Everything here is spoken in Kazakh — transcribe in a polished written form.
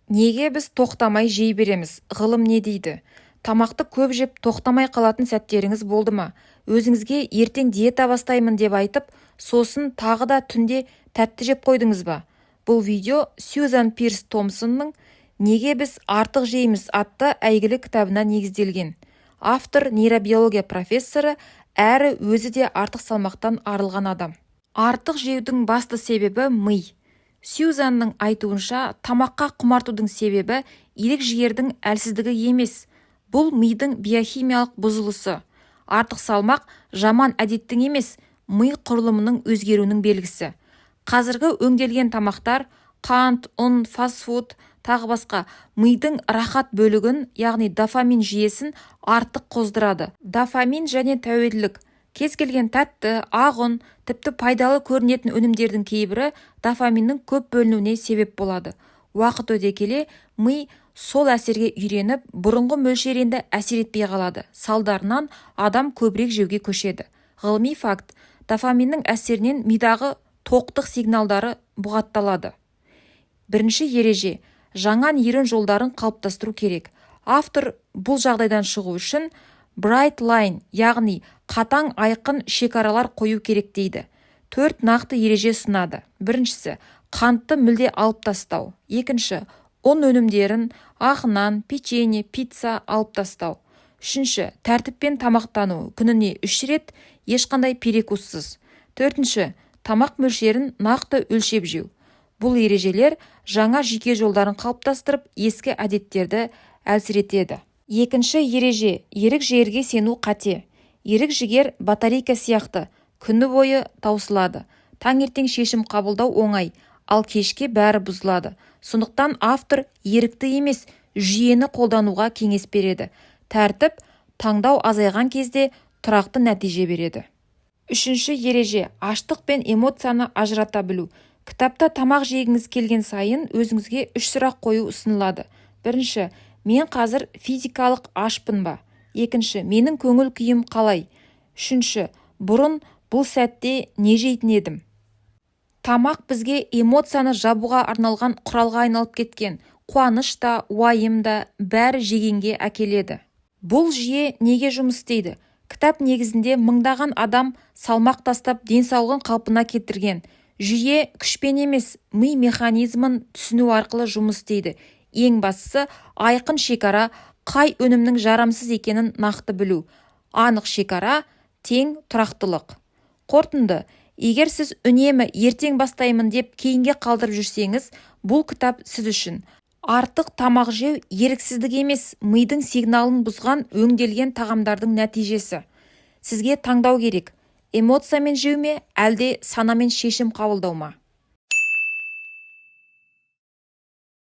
Неге біз тоқтамай жей береміз? Ғылым не дейді? Тамақты көп жеп, тоқтамай қалатын сәттеріңіз болды ма? Өзіңізге «ертең диета бастаймын» деп айтып, сосын тағы да түнде тәтті жеп қойдыңыз ба? Бұл видео Сьюзан Пирс Томпсонның «Неге біз артық жейміз» атты әйгілі кітабына негізделген. Автор – нейробиология профессоры әрі өзі де артық салмақтан арылған адам. Артық жеудің басты себебі – ми. Сьюзанның айтуынша, тамаққа құмартудың себебі ерік-жігердің әлсіздігі емес, бұл мидың биохимиялық бұзылысы. Артық салмақ – жаман әдеттің емес, ми құрылымының өзгеруінің белгісі. Қазіргі өңделген тамақтар – қант, ұн, фастфуд, тағы басқа – мидың рахат бөлігін, яғни дофамин жүйесін артық қоздырады. Дофамин және тәуелділік. Кез келген тәтті, ақ ұн, тіпті пайдалы көрінетін өнімдердің кейбірі дофаминнің көп бөлінуіне себеп болады. Уақыт өте келе ми сол әсерге үйреніп, бұрынғы мөлшер енді әсер етпей қалады. Салдарынан адам көбірек жеуге көшеді. Ғылыми факт: дофаминнің әсерінен мидағы тоқтық сигналдары бұғатталады. Бірінші ереже: жаңа нейрон жолдарын қалыптастыру керек. Автор бұл жағдайдан шығу үшін bright line, яғни қатаң, айқын шекаралар қою керек дейді. Төрт нақты ереже ұсынады. Біріншісі – қантты мүлде алып тастау. Екінші – ұн өнімдерін, ақ нан, печенье, пицца алып тастау. Үшінші – тәртіппен тамақтану, күніне үш рет, ешқандай перекуссыз. Төртінші – тамақ мөлшерін нақты өлшеп жеу. Бұл ережелер жаңа жүйке жолдарын қалыптастырып, ескі әдеттерді әлсіретеді. Екінші ереже: ерік-жігерге сену қате. Ерік-жігер батарейка сияқты, күні бойы таусылады. Таңертең шешім қабылдау оңай, ал кешке бәрі бұзылады. Сондықтан автор ерікті емес, жүйені қолдануға кеңес береді. Тәртіп таңдау азайған кезде тұрақты нәтиже береді. Үшінші ереже: аштық пен эмоцияны ажырата білу. Кітапта тамақ жегіңіз келген сайын өзіңізге үш сұрақ қою ұсынылады. Бірінші: мен қазір физикалық ашпын ба? Екінші: менің көңіл күйім қалай? Үшінші: бұрын бұл сәтте не жейтін едім? Тамақ бізге эмоцияны жабуға арналған құралға айналып кеткен. Қуаныш та, уайым да – бәрі жегенге әкеледі. Бұл жүйе неге жұмыс істейді? Кітап негізінде мыңдаған адам салмақ тастап, денсаулығын қалпына келтірген. Жүйе күшпен емес, ми механизмін түсіну арқылы жұмыс істейді. Ең бастысы – айқын шекара, қай өнімнің жарамсыз екенін нақты білу. Анық шекара тең тұрақтылық. Қорытынды: егер сіз үнемі «ертең бастаймын» деп кейінге қалдырып жүрсеңіз, бұл кітап сіз үшін. Артық тамақ жеу – еріксіздік емес, мидың сигналын бұзған өңделген тағамдардың нәтижесі. Сізге таңдау керек: эмоциямен жеу ме, әлде санамен шешім қабылдау ма?